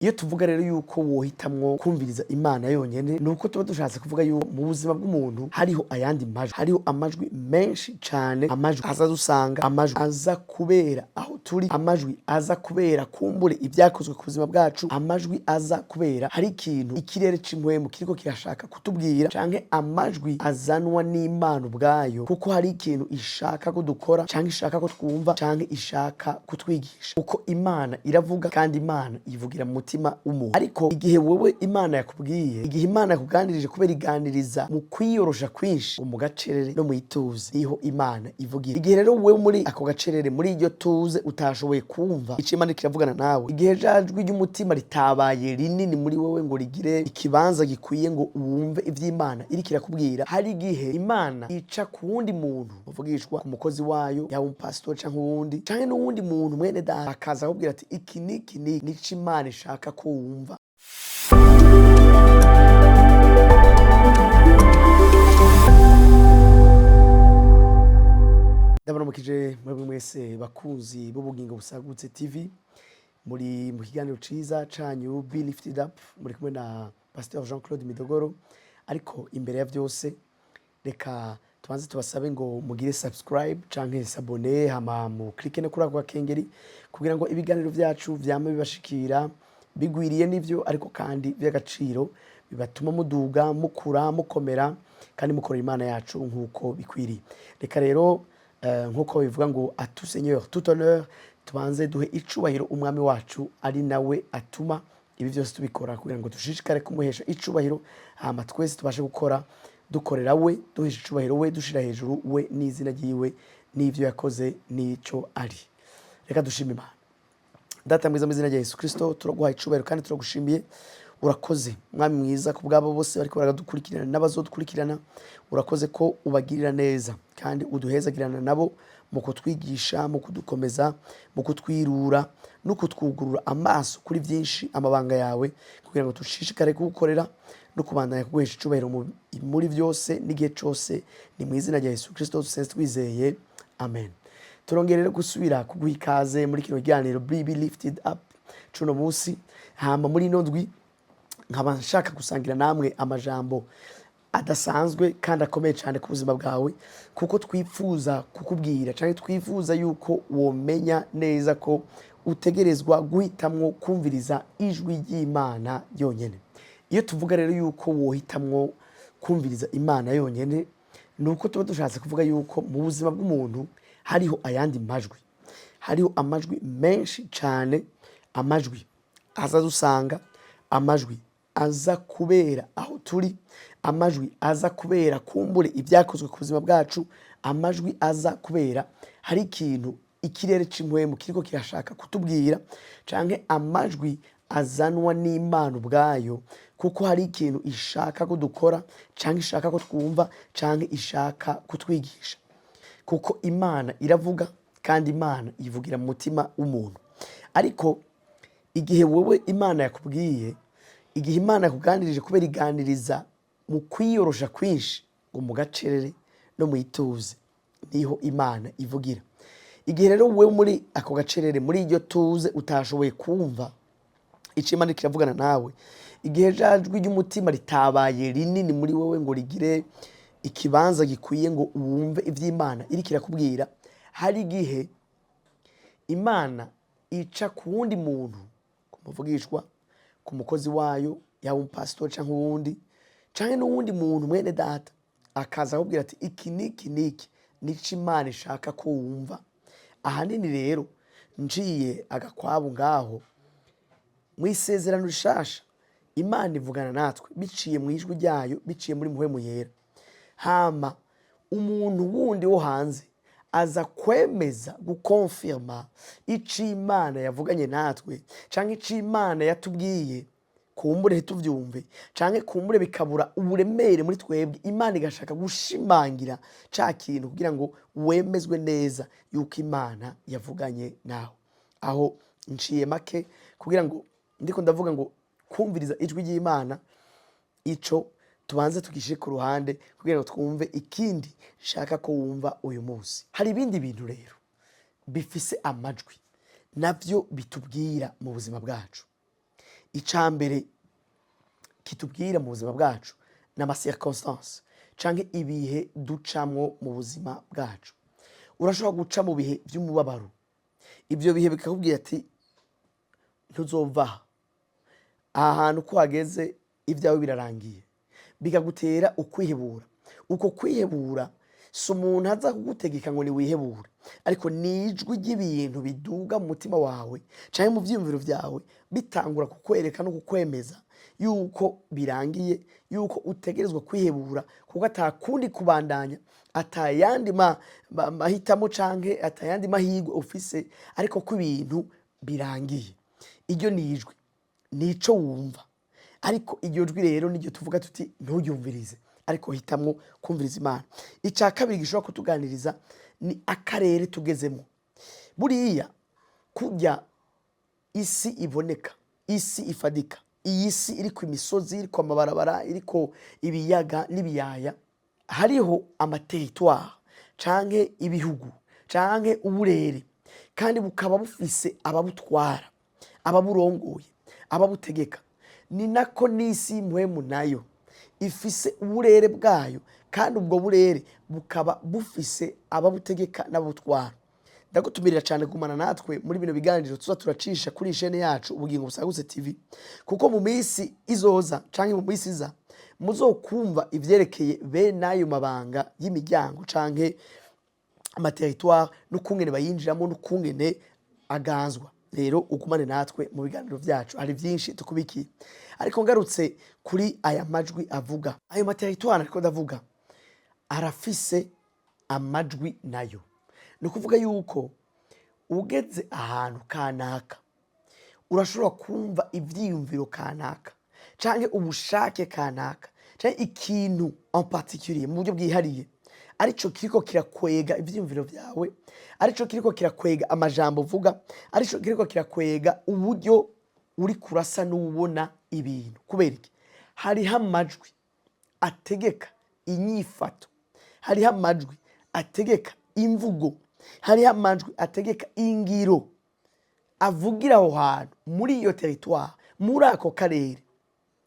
Iyo tuvuga rero yuko wohitamwo kumviriza Imana yonyene, ni uko tuba dushatse kuvuga yuko mu buzima bw'umuntu hariho ayandi majwi, hariho amajwi menshi cane, amajwi aza dusanga, amajwi aza kubera aho turi, amajwi aza kubera kumbure ibyakozwe ku buzima bwacu, amajwi aza kubera hari ikintu ikirere c'impwemu kiriko kirashaka kutubwira, canke amajwi azanwa n'Imana ubwayo kuko hari ikintu ishaka ko dukora, canke ishaka ko twumva, canke ishaka kutwigisha. Kuko Imana iravuga, kandi Imana ivugira mu mutima w'umuntu. Ariko igihe wewe Imana yakubwiye, igihe Imana yakuganirije, kubera iganiriza mu kwiyorosha kwinshi, mu gacerere no mu ituze, niho Imana ivugira. Igihe rero wewe muri ako gacerere, muri iryo tuze, utashoboye kumva ico Imana kiravugana nawe, igihe rya jwi ry'umutima ritabaye rinini muri wewe ngo rigire ikibanza gikwiye ngo wumve ivy'Imana iriko irakubwira, hari igihe Imana ica ku wundi muntu uvugishwa, ku mukozi wayo, yaba umupasitori canke uwundi, canke n'uwundi muntu mwene data, akaza akubwira ati: "Iki niki ni nico Imana ishaka ko wumva." Ndabaramukije mwebwe mwese bakunzi b'Ubugingo Busagutse TV, muri mu kiganiro ciza canyu Be Lifted Up, muri kumwe na Pasteur Jean Claude Midogoro. Ariko imbere ya vyose, reka tubanze tubasabe ngo mugire subscribe canke s'abonner, hama muklike no kuri ako gakengeri kugira ngo ibiganiro vyacu vyame bibashikira bigwiriye n'ivyo, ariko kandi vy'agaciro, bibatuma muduga, mukura, mukomera kandi mukorera Imana yacu nk'uko bikwiriye. Reka rero nk'uko bivuga ngo "À tout seigneur tout honneur", tubanze duhe icubahiro Umwami wacu, ari nawe atuma ibi byose tubikora, kugira ngo dushishikare kumuhesha icubahiro, hama twese tubashe gukora dukorera we, duhesha icubahiro we, dushira hejuru we n'izina ryiwe n'ivyo yakoze n'ico ari. Reka dushime Imana. Data mwiza, mu izina rya Yesu Kristo turaguha icubahiro kandi turagushimiye. Urakoze, Mwami mwiza, ku bwabo bose bariko baradukurikirana n'abazodukurikirana. Urakoze ko ubagirira neza kandi uduhezagirana nabo mu kutwigisha, mu kudukomeza, mu kutwirura no kutwugurura amaso kuri byinshi, amabanga yawe, kugira ngo dushishikare kugukorera no kubandanya kuguhesha icubahiro muri byose n'igihe cose. Ni mu izina rya Yesu Kristo dusenze twizeye, amen. Turongera rero gusubira kuguha ikaze muri kino kiganiro Be Lifted Up cuno munsi. Hama muri ino ndwi nkaba nshaka gusangira namwe amajambo adasanzwe kandi akomeye cyane ku buzima bwawe, kuko twifuza kukubwira cyangwa twifuza yuko womenya neza ko utegerezwa guhitamwo kumviriza ijwi ry'Imana yonyine. Iyo tuvuga rero yuko wohitamwo kumviriza Imana yonyine, ni uko tuba dushatse kuvuga yuko mu buzima bw'umuntu hariho ayandi majwi, hariho amajwi menshi cyane, amajwi aza dusanga, amajwi aza kubera aho turi, amajwi aza kubera kumbure ibyakozwe ku buzima bwacu, amajwi aza kubera hari ikintu ikirere c'impwemu kiriko kirashaka kutubwira, canke amajwi azanwa n'Imana ubwayo kuko hari ikintu ishaka ko dukora, canke ishaka ko twumva, canke ishaka kutwigisha. Kuko Imana iravuga, kandi Imana ivugira mu mutima w'umuntu. Ariko igihe wowe Imana yakubwiye, igihe Imana yakuganirije, kubera iganiriza mu kwiyorosha kwinshi, ngo mu gacerere no mu ituze niho Imana ivugira. Igihe rero wewe muri ako gacerere, muri iryo tuze, utashoboye kumva ico Imana kiravugana nawe, igihe rya jwi ry'umutima ritabaye rinini muri wewe ngo rigire ikibanza gikwiye ngo wumve ivy'Imana iriko irakubwira, hari igihe Imana ica ku wundi muntu, ku muvugishwa, ku mukozi wayo, yaba umupasitori canke uwundi, canke n'uwundi muntu mwene data, akaza akubwira ati: "Iki niki niki nico Imana ishaka ko wumva." Ahanini rero nciye agakwabu ngaho, mu Isezerano Rishasha Imana ivugana natwe biciye mu ijwi ryayo, biciye muri Muhemu Yera. Hama umuntu wundi wo hanze aza kwemeza, gukonfirma ico Imana yavuganye natwe canke ico Imana yatubwiye. Kumbure ntituvyumve, canke kumbure bikabura uburemere muri twebwe, Imana igashaka gushimangira ca kintu kugira ngo wemezwe neza yuko Imana yavuganye nawe. Aho nciye make kugira ngo ndiko ndavuga ngo kumviriza ijwi ry'Imana, ico tubanze tugishire ku ruhande kugira ngo twumve ikindi nshaka ko wumva uyu munsi. Hari ibindi bintu rero bifise amajwi navyo bitubwira mu buzima bwacu. Icya mbere kitubwira mu buzima bwacu ni ama circonstances canke ibihe ducamwo mu buzima bwacu. Urashobora guca mu bihe by'umubabaro, ibyo bihe bikakubwira ati: "Ntuzova aha, aha hantu uko hageze ibyawe birarangiye." Bikagutera ukwihebura. Uko kwihebura si umuntu aza kugutegeka ngo niwihebure, ariko ni ijwi ry'ibintu biduga mu mutima wawe cyangwa mu byiyumviro byawe, bitangura kukwereka no kukwemeza yuko birangiye, yuko utegerezwa kwihebura kuko atakundi kubandanya, atayandi mahitamo canke atayandi mahirwe ufise, ariko ko ibintu birangiye. Iryo ni ijwi, nico wumva. Ariko iryo jwi rero niryo tuvuga tuti: "Nturyumvirize, ariko hitamwo kumviriza Imana." Icya kabiri gishobora kutuganiriza ni akarere tugezemo. Buriya kujya isi iboneka, isi ifadika, iyi si iriko imisozi, iriko amabarabara, iriko ibiyaga n'ibiyaya, hariho ama territoires canke ibihugu canke uburere, kandi bukaba bufise ababutwara, ababurongoye, ababutegeka. Ni nako n'isi y'impwemu nayo ifise uburere bwayo, kandi ubwo burere bukaba bufise ababutegeka n'ababutwara. Ndagutumirira cyane gumana natwe muri bino biganiro tuza turacisha kuri chaîne yacu Ubugingo Busagutse TV, kuko mu minsi izoza canke mu minsi iza muzokumva ivyerekeye bene ayo mabanga y'imiryango canke ama territoires, n'ukungene bayinjiramo, n'ukungene aganzwa. Rero ugumane natwe mu biganiro byacu, hari byinshi tukubikiye. Ariko ngarutse kuri aya majwi avuga ayo ma territoires, ariko ndavuga arafise amajwi nayo. Ni ukuvuga yuko ugeze ahantu kanaka urashobora kumva ivyiyumviro kanaka canke ubushake kanaka canke ikintu en particulier, mu buryo bwihariye, arico kiriko kirakwega ivyiyumviro vyawe, arico kiriko kirakwega amajambo uvuga, arico kiriko kirakwega uburyo uri kurasa n'ubona ibintu. Kubera iki? Hariho amajwi ategeka inyifato, hariho amajwi ategeka imvugo, hariho amajwi ategeka ingiro avugira aho hantu muri iyo territoire, muri ako karere,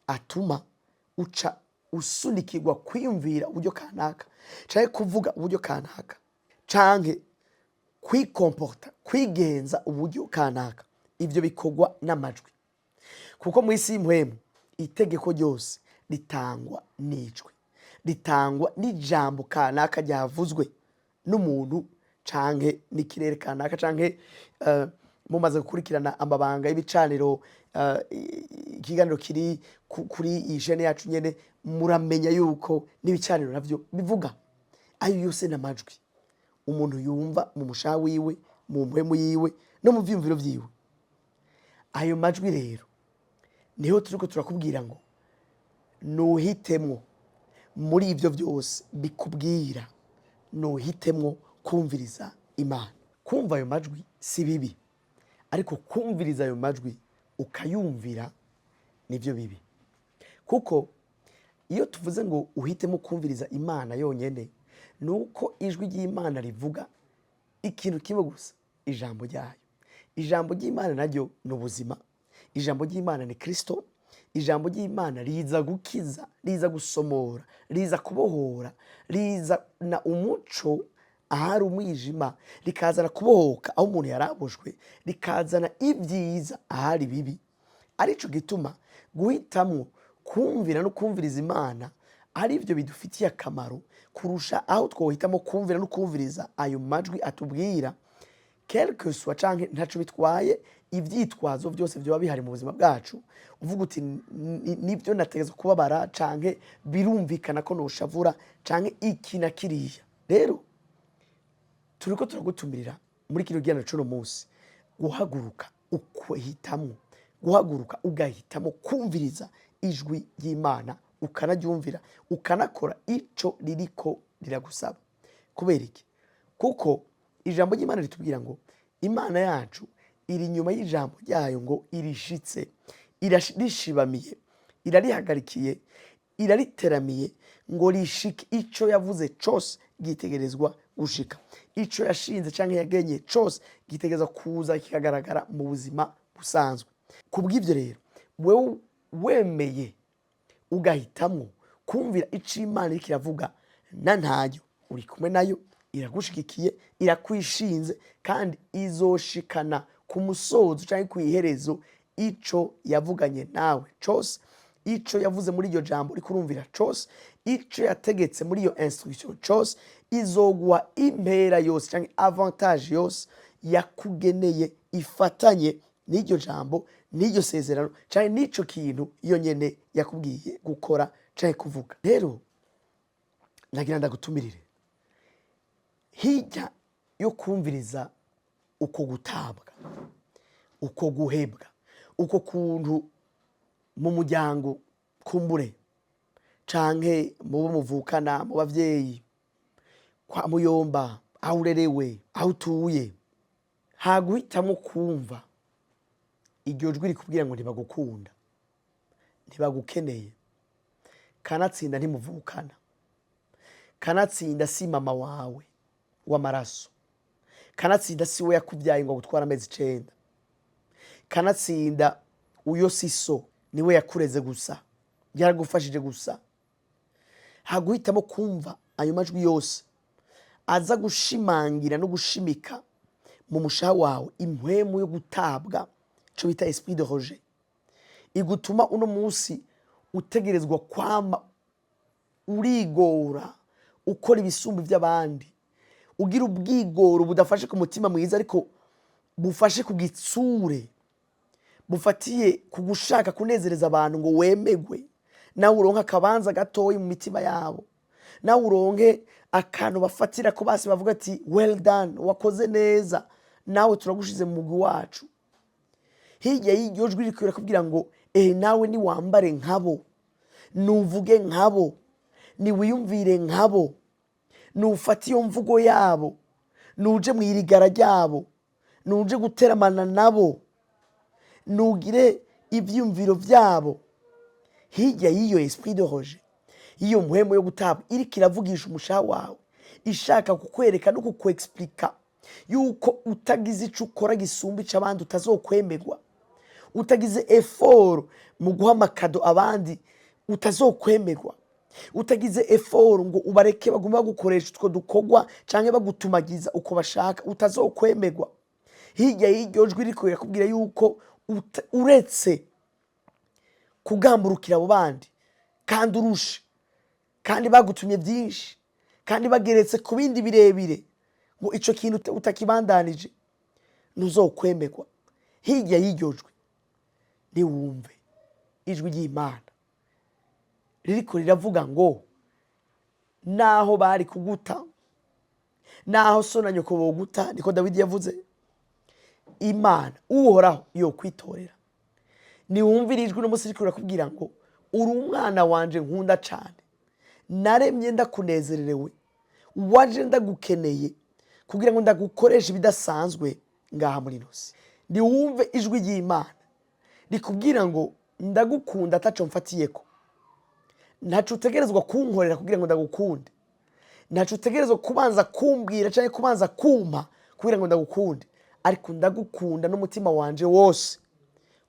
atuma uca usunikirwa kwiyumvira uburyo kanaka canke kuvuga uburyo kanaka canke kwikomporta, kwigenza uburyo kanaka. Ivyo bikorwa n'amajwi, kuko mu isi y'impwemu itegeko ryose ritangwa n'ijwi, ritangwa n'ijambo kanaka ryavuzwe n'umuntu canke n'ikirere kanaka. Canke mumaze gukurikirana amabanga y'ibicaniro, ikiganiro kiri kuri iyi chaîne yacu nyene, muramenya yuko n'ibicaniro navyo bivuga. Ayo yose n'amajwi umuntu yumva mu mushaha wiwe, mu mpwemu yiwe no mu vyiyumviro vyiwe. Ayo majwi rero niho turiko turakubwira ngo nuhitemwo muri ivyo vyose bikubwira, nuhitemwo kumviriza Imana. Kumva ayo majwi si bibi, ariko kumviriza ayo majwi ukayumvira nivyo bibi, kuko iyo tuvuze ngo uhitemo kumviriza Imana yonyene, ni uko ijwi ry'Imana rivuga ikintu kimwe gusa, ijambo ryayo. Ijambo ry'Imana naryo ni ubuzima, ijambo ry'Imana ni Kristo. Ijambo ry'Imana riza gukiza, riza gusomora, riza kubohora, rizana umuco ahari umwijima, rikazana kubohoka aho umuntu yaraboshwe, rikazana ibyiza ahari bibi. Arico gituma guhitamwo kumvira no kumviriza Imana ari byo bidufitiye akamaro kurusha aho twohitamo kumvira no kumviriza ayo majwi atubwira. Quelque soit canke ntaco bitwaye ivyitwazo byose vyoba bihari mu buzima bwacu, uvuga uti: "Nibyo nategeza kubabara," canke "birumvikana ko noshavura," canke iki na kiriya. Rero turiko turagutumirira muri kino kiganiro c'uno munsi guhaguruka ukahitamwo, guhaguruka ugahitamo kumviriza ijwi ry'Imana, ukanaryumvira, ukanakora ico ririko riragusaba. Kubera iki? Kuko ijambo ry'Imana ritubwira ngo Imana yacu iri inyuma y'ijambo ryayo ngo irishitse, irarishibamiye, irarihagarikiye, irariteramiye ngo rishike. Ico yavuze cose gitegerezwa gushika, ico yashinze canke yagenye cose gitegerezwa kuza kikagaragara mu buzima busanzwe. Kubw'ivyo rero, Wewe wemeye ugahitamwo kumvira ico Imana iriko iravuga, na ntayo uri kumwe nayo, iragushigikiye, irakwishinze, kandi izoshikana ku musozo canke kw'iherezo ico yavuganye nawe cose, ico yavuze muri iryo jambo uriko urumvira cose, ico yategetse muri iyo instruction cose. Izoguha impera yose canke avantage yose yakugeneye ifatanye n'iryo jambo, n'iryo sezerano, canke n'ico kintu iyo nyene yakubwiye gukora canke kuvuga. Rero nagira ndagutumirire, hirya yo kumviriza uko gutabwa, uko guhebwa, uko kuntu mu muryango kumbure canke mu bo muvukana, mu bavyeyi, kwa muyomba, aho urerewe, aho utuye, haguhitamwo kumva iryo jwi rikubwira ngo ntibagukunda, ntibagukeneye, kanatsinda ntimuvukana, kanatsinda si mama wawe w'amaraso, kanatsinda si we yakubyaye ngo agutware amezi 9, kanatsinda uyo si so, niwe yakureze gusa, yaragufashije gusa. Haguhitamo kumva ayo majwi yose aza gushimangira no gushimika mu mushaha wawe impwemu yo gutabwa, ico bita esprit de rejet, igutuma uno munsi utegerezwa kwama urigora, ukora ibisumba by'abandi, ugira ubwigoro budafashe ku mutima mwiza, ariko bufashe ku gitsure, bufatiye ku gushaka kunezereza abantu ngo wemegwe, nawe uronke akabanza gatoyi mu mitima yabo, nawe uronke akantu bafatira ko basi bavuga ati: "Well done, wakoze neza, nawe turagushize mu mugwi wacu." Hirya y'iryo jwi riko rirakubwira ngo ehe, nawe niwambare nkabo, nuvuge nkabo, niwiyumvire nkabo, nufate iyo mvugo yabo, nuje mu irigara ryabo, nuje guteramana nabo, nugire ivyiyumviro vyabo. Hirya y'iyo esprit de rejet, y'iyo mpwemu yo gutabwa iriko iravugisha umushaha wawe, ishaka kukwereka no kukwexplica yuko utagize ico ukora gisumba ic'abandi utazokwemerwa, utagize effort mu guha ama cadeaux abandi utazokwemerwa, utagize effort ngo ubareke bagume bagukoresha utwo dukorwa canke bagutumagiza uko bashaka utazokwemerwa. Hirya y'iryo jwi riko rirakubwira yuko uretse kugamburukira abo bandi, kandi urushe, kandi bagutumye byinshi, kandi bageretse ku bindi birebire, ngo ico kintu utakibandanije ntuzokwemerwa. Hirya y'iryo jwi, niwumve ijwi ry'Imana ririko riravuga ngo naho bari kuguta, naho so na nyoko boguta, niko Dawidi yavuze, Imana Uhoraho yokwitorera. Niwumvire ijwi uno munsi ririko rirakubwira ngo uri umwana wanje nkunda cane, naremye ndakunezererewe, waje ndagukeneye kugira ngo ndagukoreshe ibidasanzwe ngaha muri ino si. Niwumve ijwi ry'Imana rikubwira ngo ndagukunda ataco mfatiyeko, ntaco utegerezwa kunkorera kugira ngo ndagukunde, ntaco utegerezwa kubanza kumbwira canke kubanza kumpa kugira ngo ndagukunde, ariko ndagukunda n'umutima wanje wose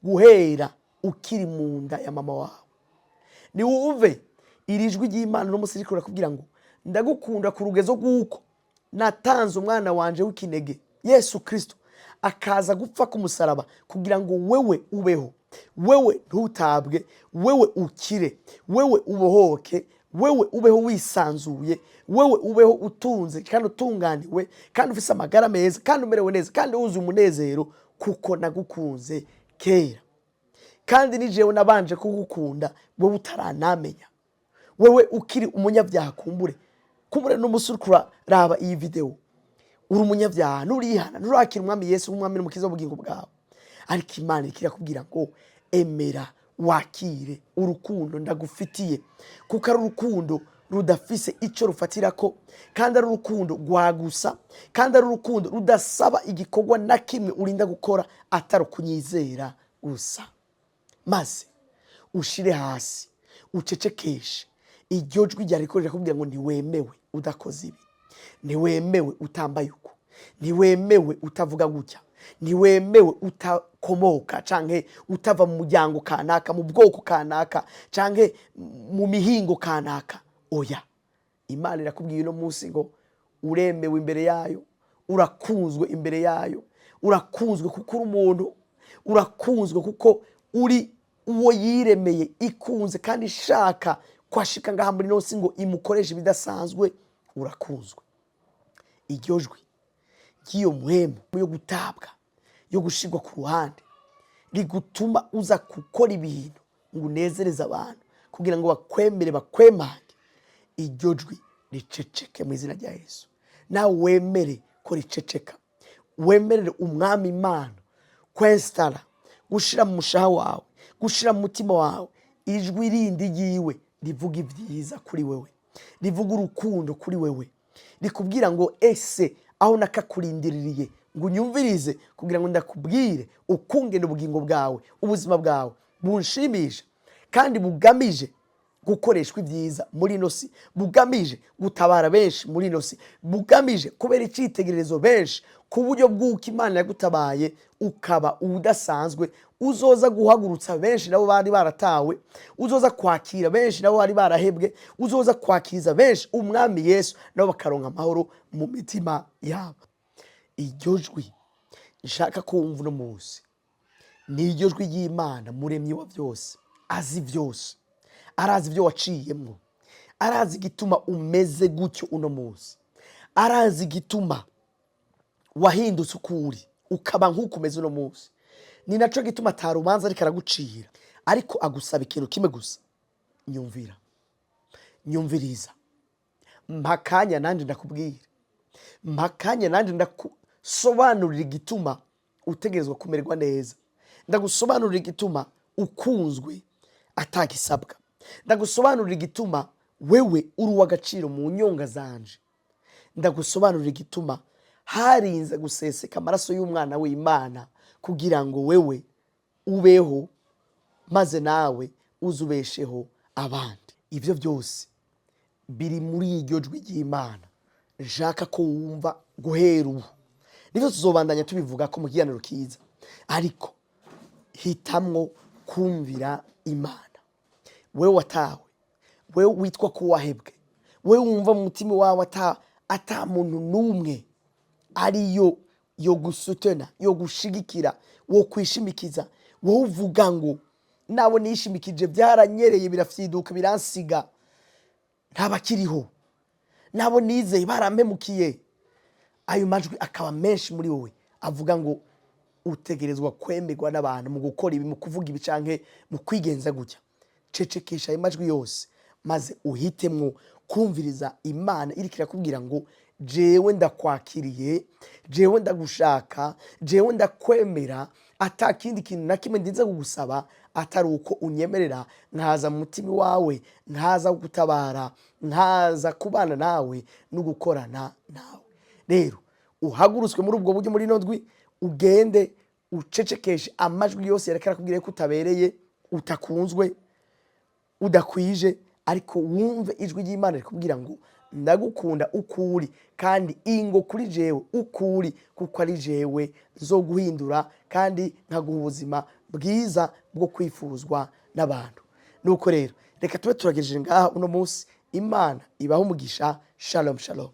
guhera ukiri mu nda ya mama wawe. Niwumve iri jwi ry'Imana uno munsi ririko rirakubwira ngo ndagukunda ku rugezo rw'uko natanze umwana wanje w'ikinege Yesu Kristo akaza gupfa ku musaraba kugira ngo wewe ubeho, wewe ntutabwe, wewe ukire, wewe ubohoke, wewe ubeho wisanzuye, wewe ubeho utunze kandi utunganiwe kandi ufise amagara meza kandi umerewe neza kandi wuzuye umunezero, kuko nagukunze kera, kandi ni jewe nabanje kugukunda wewe utaranamenya, wewe ukiri umunyabyaha. Kumbure kumbure n'umunsi uriko uraraba iyi video uri umunyabyaha, nturihana, nturakira Umwami Yesu nk'Umwami n'Umukiza w'ubugingo bwawe, ariko Imana iriko irakubwira ngo emera wakire urukundo ndagufitiye, kuko ari urukundo rudafise icyo rufatirako, kandi ari urukundo rwagusa, kandi ari urukundo rudasaba igikorwa na kimwe urinda gukora atari ukunyizera gusa, maze ushire hasi, ucecekeshe iryo jwi ryariko rirakubwira ngo ntiwemewe udakoze ibi, ntiwemewe utambaye uko, ntiwemewe utavuga gutya. Ntiwemewe utakomoka canke utava mu muryango kanaka, mu bwoko kanaka, canke mu mihingo kanaka. Oya, Imana irakubwiye uno munsi ngo uremewe imbere yayo, urakunzwe imbere yayo. Urakunzwe kuko uri umuntu, urakunzwe kuko uri uwo yiremeye, ikunze kandi ishaka kwashika ngaha muri ino si ngo imukoreshe ibidasanzwe. Urakunzwe. Iryo jwi ry'iyo mpwemu yo gutabwa, yo gushirwa ku ruhande, rigutuma uza gukora ibintu ngo unezereze abantu kugira ngo bakwemere, bakwemange, iryo jwi riceceke mu izina rya Yesu. Nawe wemere ko riceceka, wemerere Umwami Imana kwinstalla, gushira mu mushaha wawe, gushira mu mutima wawe ijwi rindi ryiwe rivuga ibyiza kuri wewe, rivuga urukundo kuri wewe, rikubwira ngo: "Ese aho nakakurindiririye ngo unyumvirize kugira ngo ndakubwire ukungene ubugingo bwawe, ubuzima bwawe bunshimisha kandi bugamije gukoreshwa ibyiza muri ino si, bugamije gutabara benshi muri ino si, bugamije kubera icyitegererezo benshi, ku buryo bw'uko Imana yagutabaye ukaba udasanzwe, uzoza guhagurutsa benshi nabo bari baratawe, uzoza kwakira benshi nabo bari barahebwe, uzoza kwakiriza benshi Umwami Yesu, nabo bakaronka amahoro mu mitima yabo." Iryo jwi nshaka ko wumva uno munsi ni iryo jwi ry'Imana Muremyi wa byose, azi byose, arazi ibyo waciyemwo, arazi igituma umeze gutyo uno munsi, arazi igituma wahindutse uko uri, ukaba nk'uko umeze uno munsi. Ni naco gituma atarubanza ariko aragucira, ariko agusaba ikintu kimwe gusa: "Nyumvira, nyumviriza, mpa akanya nanjye ndakubwira, mpa akanya nanjye ndagusobanurira igituma utegerezwa kumererwa neza, ndagusobanurira igituma ukunzwe atagisabwa, ndagusobanurira igituma wewe uri uw'agaciro mu nyonga zanje, ndagusobanurira igituma harinze guseseka amaraso y'umwana w'Imana kugira ngo wewe ubeho, maze nawe uzubesheho abandi." Ibyo byose biri muri iryo jwi ry'Imana nshaka ko wumva guhera ubu. Nibyo tuzobandanya tubivuga ko mu kiganiro kiza, ariko hitamwo kumvira Imana. Wewe watawe, wewe witwa ko wahebwe, wewe wumva mu mutima wawe ata muntu n'umwe ariyo yo gusutena, yo gushigikira, wo kwishimikiza, wowe uvuga ngo: "Nabo nishimikije byaranyereye, birafyiduka, biransiga, ntabakiriho, nabo nizeye barampemukiye." Ayo majwi akaba menshi muri wowe avuga ngo utegerezwa kwemerwa n'abantu mu gukora ibi, mu kuvuga ibi canke mu kwigenza gutya. Cecekesha ayo majwi yose maze uhitemwo kumviriza Imana iriko irakubwira ngo: "Jewe ndakwakiriye, jewe ndagushaka, jewe ndakwemera, ata kindi kintu na kimwe ndinze kugusaba atari uko unyemerera nkaza mu mutima wawe, nkaza kugutabara, nkaza kubana nawe no gukorana nawe." Rero uhagurutswe muri ubwo buryo muri ino ndwi, ugende ucecekeshe amajwi yose yareka arakubwira ko utabereye, utakunzwe, udakwije, ariko wumve ijwi ry'Imana rikubwira ngo: "Ndagukunda uko uri, kandi ingo kuri jewe uko uri, kuko ari jewe nzoguhindura kandi nkaguha ubuzima bwiza bwo kwifuzwa n'abantu." Nuko rero reka tube turagejeje ngaha uno munsi. Imana ibahe umugisha. Shalom, shalom.